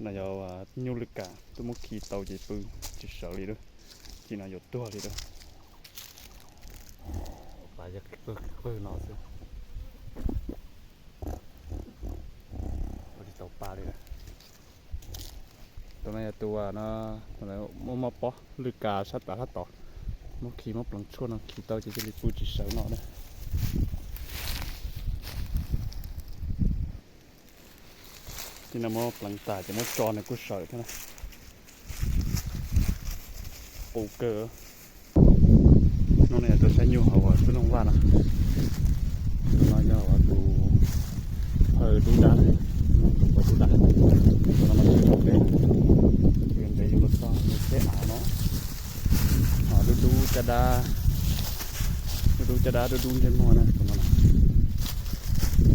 No yog nyuj lwj kam, twb muab khi tau ces pw tsis sawv li lawm. Ces no yuav tuag li lawm. Pas yog qwj qwj no xwb, ua tsis tau pa li lawm. Tus no yog tus no, muaj mob pob lwj kam sab tav sab tod, muab khi muab pleev tshuaj no khi tau ces cia li pw tsis sawv no na. Ces no muab pleev tas ces muab tso nws kuj sawv thiab na. Qus kawg. Hnub no yog tuaj saib nyuj hauv xub noog vaj no. Tus no yog tus phaw dub dab na, tus phaw dub dab. Tus no mas tsis tau pem, ntev yuav luag txog luag teb av no. Ho dub dub caj dab, dub dub caj dab dub dub ntsej muag na tus no.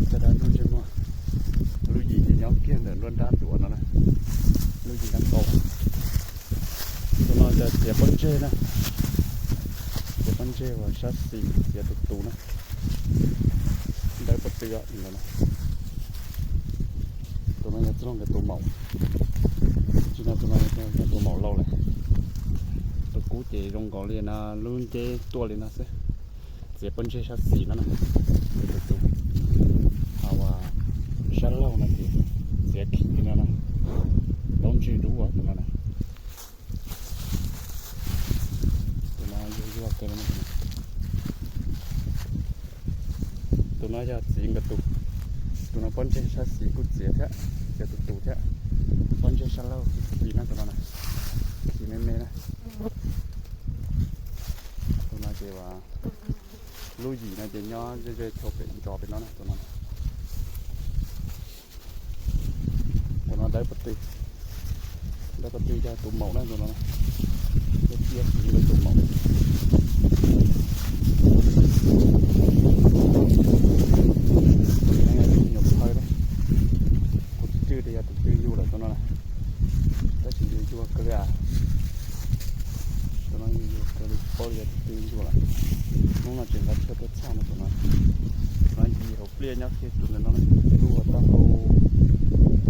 Caj dab dub ntsej muag. Lub yim ces nyob kiag ntawm nruab nrab duav no na. Lub yim nrab qaum. Tus no yog txiav pob ntseg na. Txiav pob ntseg uas sab xis txiav tus tus na. Dawb pob tw no. Tus no yog txoj nkawd tus maum. Tsis no tus no yog tus maum lauj lawm. Tus kub ces zoo nkaus li no lub nceb tuaj li no xwb. Txiav pob ntseg sab xis no na. Tus tus, ho uas sab laug no ces txiav khi li no na. Taub ntswg dub tus no na. Tus no yuag yuag kawg li. Tus no yog txiv nkawd tus. Tus no pob ntseg sab xis kuj txiav thiab, txiav tus tus thiab. Pob ntseg sab laug khi khi na tus no na. Khi me me na. Tus no ces lub yim no ces nyob ze ze chaw pem ntsov pem no na tus no. Tus no dawb pob tw, dawb pob tw yog tus maum na tus no. Yog txiv nkawd tus maum. Tus no yog tus me nyuam phaw na. Kuv tsis cwj tias yog tus twg yug lawm tus no na. Tab sis yus yuag kawg li as. Tus no yus yuag kawg li tsis paub li yog tus twg yug lawm. Hnub no tseem nqa tshuaj tuaj txhaj no tus no. Tus no yim hauv pliaj nyob kiag tus ntawm no, lub uas taub hau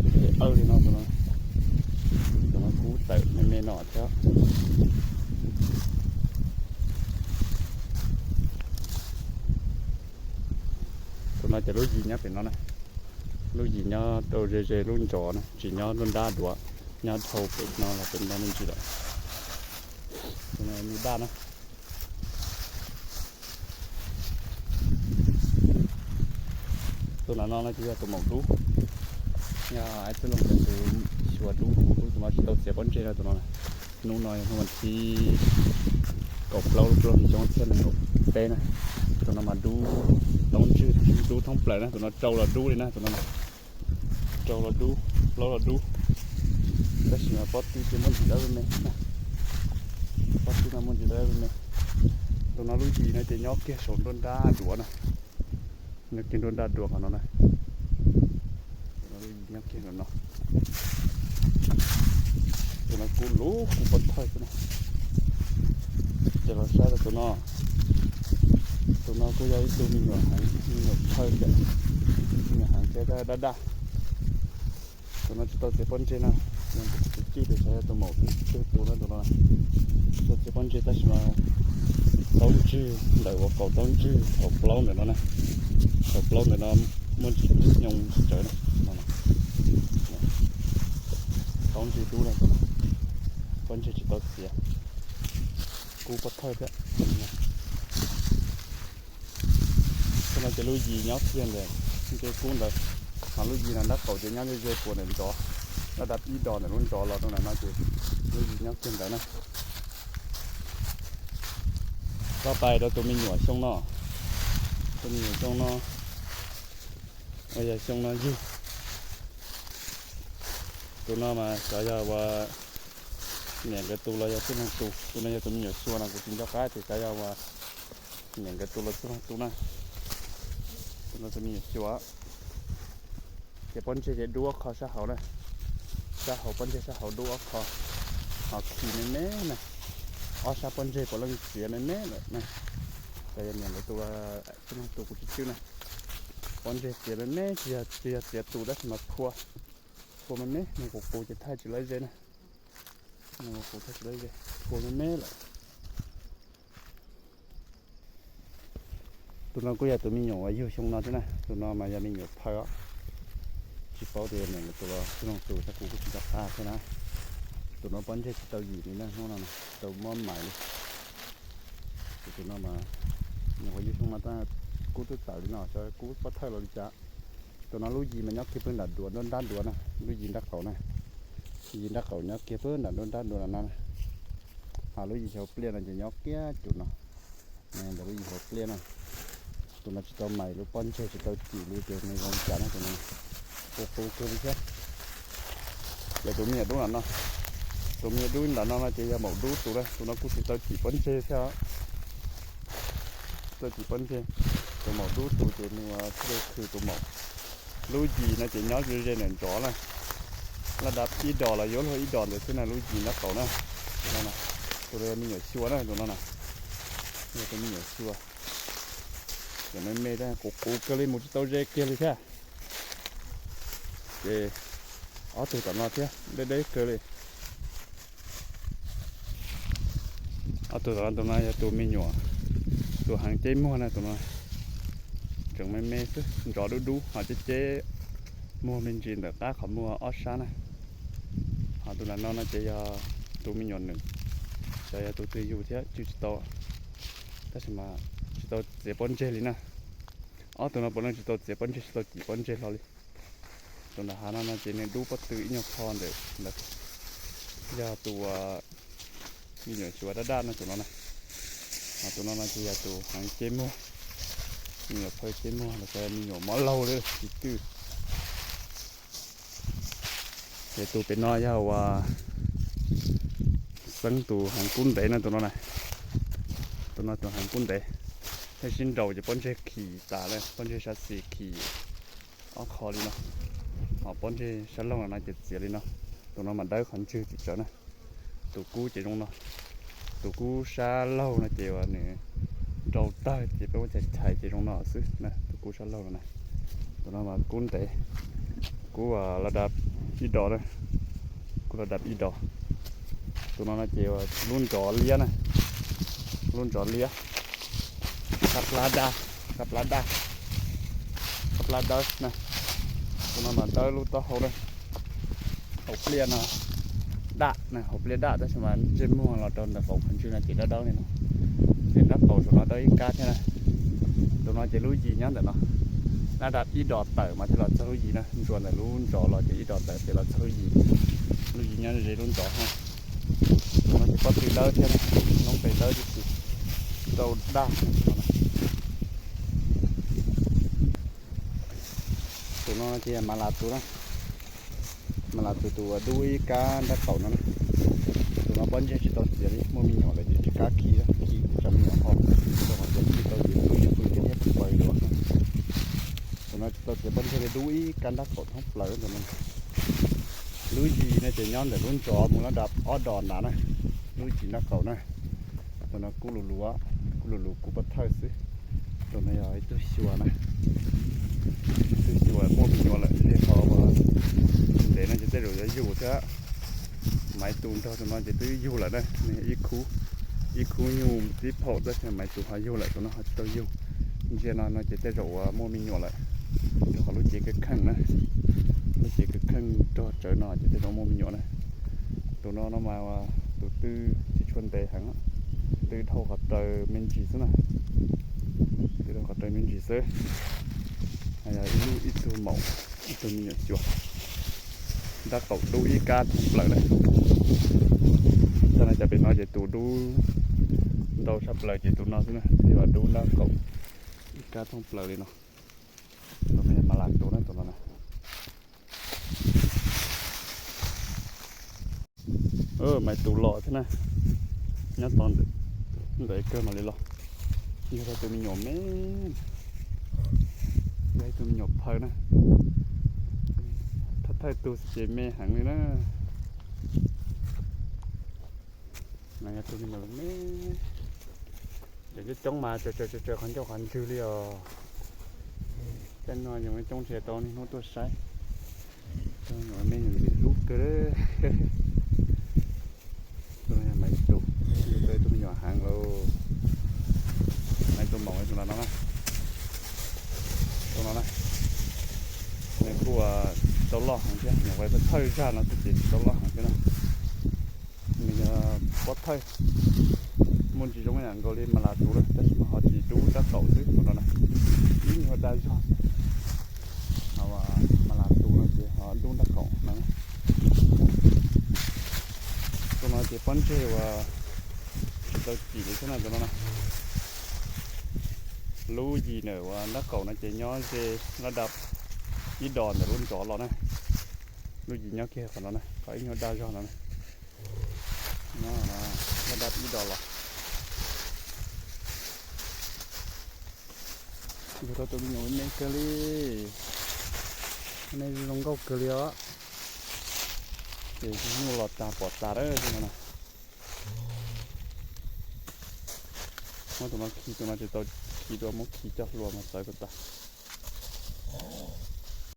tus ntawm awj li no tus no. Tus no kub tawm me me no thiab. Tus no ces lub yim nyob pem no na. Lub yim nyob rau ze ze lub ntsov na, tsis nyob nruab nrab duav, nyob dhau pem no los pem no me ntsis lawm. Tus no me daj na. Tus no no ces yog tus maum dub, yog ib tug loog tus xyuas dub, tus no tsis tau txiav pob ntseg no tus no. Hnub no yog hnub vas thib kaum plaub lub plaub hlis xyoo ob txhiab nees nkaum peb na. Tus no mas dub, taub ntswg dub thoob plaws na, tus no rau los dub li na tus no. Rau los dub, plaub los dub. Tab sis mas pob tw ces muaj ntsis dawb me me na. Pob tw no muaj ntsis dawb me me. Tus no lub yim no ces nyob kiag saum nruab nrab duav na. Nyob kiag nruab nrab duav qhov no na. Tus no lub yim nyob kiag no no. Tus no kub lub kub pob thawj xwb na. Ces los saib rau tus no. Tus no kuj yog ib tug me nyuam heev, me nyuam phaw thiab, me nyuam heev thiab daj daj. Tus no tsis tau txiav pob ntseg na, tus no tus kwv tij tias xyov yog tus maum twg tus no, tus no tsis tau txiav pob ntseg tab sis mas taub ntswg ntawm uas kaum taub ntswg thaum plaub ntawm no na, thaum plaub ntawm no muaj ntsis dub nyoos tsawv na, taub ntswg dub na, pob ntseg tsis tau txiav, kub pob thawj thiab. Tus no ces lub yim nyob kiag ntawm nce kub ntawd, ho lub yim no nrab qaum ces nyob ze ze puas ntawm ntsov, nyob dab pib do ntawm lub ntsov los rau ntawm no ces lub yim nyob kiag ntawd na. Koj pais rau tus me nyuam xyoo no, tus me nyuam xyoo no, uas yog xyoo no yug. Tus no mas xyov yog uas niam nkawd tus los yog txwj laug tus, tus no yog tus me nyuam xyuas no kuv tsis nco qab tias xyov yog uas niam nkawd tus los txwj laug tus na. Tus no tus me nyuam xyuas. Ces pob ntseg ces dub ob qho sab hauv na, sab hauv pob ntseg sab hauv dub ob qho, ho khi me me na, ob sab pob ntseg puav leej txiav me me lawm na. Xyov yog niam nkawd tus los txwj laug tus kuv tsis cwj na. Pob ntseg txiav me me, tsis yog txiav tus tab sis mas phua, Kua me me, nws qus qus ces thaij tsis lawv ze na. Nws qus qus thaij tsis lawv ze, kua me me lawm. Tus no kuj yog tus me nyuam uas yug xyoo no thiab na, tus no mas yog me nyuam phaw os. Tsis paub tias niam tus los xyov tus, tab kuv kuj tsis nco qab thiab na. Tus no pob ntseg tsis tau yim li na, hnub no tsis tau muab mais li. Ces tus no mas nyuam qhuav yug xyoo no tab kub twb tawm li no, xyov kub pob thawj los li cas. Tus no lub yim mas nyob kiag pem nram duav nruab nrab duav na, lub yim nrab qaum na. Yim nrab qaum nyob kiag pem nram nruab nrab duav no na. Ho lub yim hauv pliaj no ces nyob kiag cum no. Ntawm lub yim hauv pliaj na. Tus no tsis tau mais li, pob ntseg tsis tau yim li ces nws zoo cas na tus no. Qus qus kawg li thiab. Ces tus me nyuam dub nram no, tus me nyuam dub nram no no ces yog maum dub tus na, tus no kuj tsis tau yim pob ntseg thiab. Tsis tau yim pob ntseg. Tus maum dub tus ces nws thiaj li khwv tus maum. Lub yim no ces nyob ze ze ntawm ntsov na, laj dab ib dos los yuav luag ib dos ntawd xwb na, lub yim nrab qaum na. Tus no, tus no yog me nyuam xyuas na, tus no na. Yog tus me nyuam xyuas. Ces me me tab qus qus kawg li, mus tsis tau ze kiag li thiab. Ces ob tug tom no thiab, deb deb kawg li. Ob tug tom no, tus no yog tus me nyuam, tus heev ceb muag na, tus no tseem me me xwb, ntsov dub dub ho ceb ceb muag me ntsis ntawm qab qhov muag ob sab na. Ho tus nram no no ces yog tus me nyuam nws, xyov yog tus twg yug thiab, cw tsis tau, tab sis mas tsis tau txiav pob ntseg li na. Ob tug no puav leej tsis tau txiav pob ntseg, tsis tau yim pob ntseg hlo li. Tus nram hav no no ces nws dub pob tw ib nyuag qho ntawm ntawd, yog tus me nyuam xyuas daj daj no tus no na. Ho tus no no ces yog tus heev ceb muag, me nyuam phaw ceb muag los xyov me nyuam mob laug li tsis twj. Ces tus pem no yog uas Xeeb tus heev kub ntev no tus no na. Tus no tus heev kub ntev, thiaj sib nraus ces pob ntseg khim tas lawm, pob ntseg sab xis khim ob qho li no. Ho pob ntseg sab laug no no ces txias li no. Tus no mas dawb qhov ntswg tim tsawv na. Tus kub ces zoo no. Tus kub sab laug no ces uas nws nrau tawg ces peb muab chais chais ces zoo no xwb na, tus kub sab laug no na. Tus no mas kub ntev, kub laj dab ib dos na, kub laj dab ib dos. Tus no no ces lub ntsov liab na, lub ntsov liab, qab plab daj, qab plab daj, qab plab dawb na. Tus no mas dawb lub taub hau na, hauv pliaj no daj na, hauv pliaj daj tab sis mas ntsej muag los rau ntawm qaum qhov ntswg no ces dawb dawb li no. Ces nrab qaum saum no dawb ib kab thiab na. Tus no ces lub yim nyob ntawm no, laj dab ib dos tawm mas thiaj los txog lub yim na, ntsuas ntawm lub ntsov los ces ib dos tawm ces los txog lub yim. Lub yim nyob ze lub ntsov no. Tus no ces pob tw dawb thiab, noob qes dawb tib si, rau daj. Tus no ces mas las tus na, mas las tus, tus uas dub ib kab nrab qaum no na. Tus no pob ntseg tsis tau txias li, muaj me nyuam lawm ces tsis kam khi, khi tsam me nyuam ho, rau qhov tias khi tau ces pw pw ces thiaj paws dua. Tus no tsis tau txias pob ntseg li, dub ib kab nrab qaum thoob plaws tus no. Lub yim no ces nyob ntawm lub ntsov mus laj dab ob dos nrad na, lub yim nrab qaum na. Tus no kub lus lus, kub lus lus kub pob thawj xwb. Tus no yog ib tug xyuas na, ib tug xyuas muaj me nyuam lawm, qhov ntev no ces tej zaum yuav yug thiab. Maiv tus nrog tus no ces twb yug lawm na, nws yog ib khub, ib khub nyuj tib phaum tab sis maiv tus ho yug lawm, tus no ho tsis tau yug. Ntsia no no ces tej zaum uas muaj me nyuam lawm, rau qhov lub cev kheej kheej na, lub cev kheej kheej rog tsawv no ces tej zaum muaj me nyuam na. Tus no no mas tus twb tsis tshua ntev heev, twb dhau qhov raws me ntsis xwb na, twb dhau qhov raws me ntsis xwb. Yog ib lub ib tug maum, ib tug me nyuam xyuas, nrab qaum dub ib kab thoob plaws na. Tag no cas pem no ces tus dub ntau tshaj plaws ces tus no xwb na, thiaj dub nrab qaum ib kab thoob plaws li no. Tus no mas las tus na, tus no na. Maiv tus los thiab na, nyob tod ntawm kawg mam li los. Yog tus me nyuam me, yog tus me nyuam phaw na, thawj thawj tus xwb ces me heev li na. Yog tus me nyuam me, coob coob mas tsaws tsaws tsaws qhov ncauj qhov ntswg li os. Tej no yus coob nrhiav tau niaj hnub tuaj saib. Tus me nyuam ntxim hlub kawg. Tus no yog Maiv tus, tus me nyuam heev lauj. Maiv tus maum tus no na, tus no na, nws kuj tsis tau loj heev thiab, nyuam qhuav thawj zaj no xwb ces tsis tau loj heev thiab na. Nws yog pob thawj, muaj ntsis zoo ib yam nkaus li Mas Las tus na, tab sis mas ho tsis dub nrab qaum xwb qhov no na. Ib nyuag dag zog xwb. Ho Mas Las tus no ces ho dub nrab qaum no. Tus no ces pob ntseg uas tsis tau cim li thiab na tus no na. Lub yim ntawm uas nrab qaum no ces nyob ze lab dab ib dos ntawm lub ntsov los na. Lub yim nyob kiag qhov no na, qhov ib nyuag dag zog no na. Nyob lab dab ib dos los. Yug tau tus me nyuam me me kawg li. Me zoo nkauj kawg li os. Ces nyuj los tag pom tas lawm tus no na. Muab tus no khi, tus no tsis tau khi dua, muab khi coj hlua mas txawv kom tas.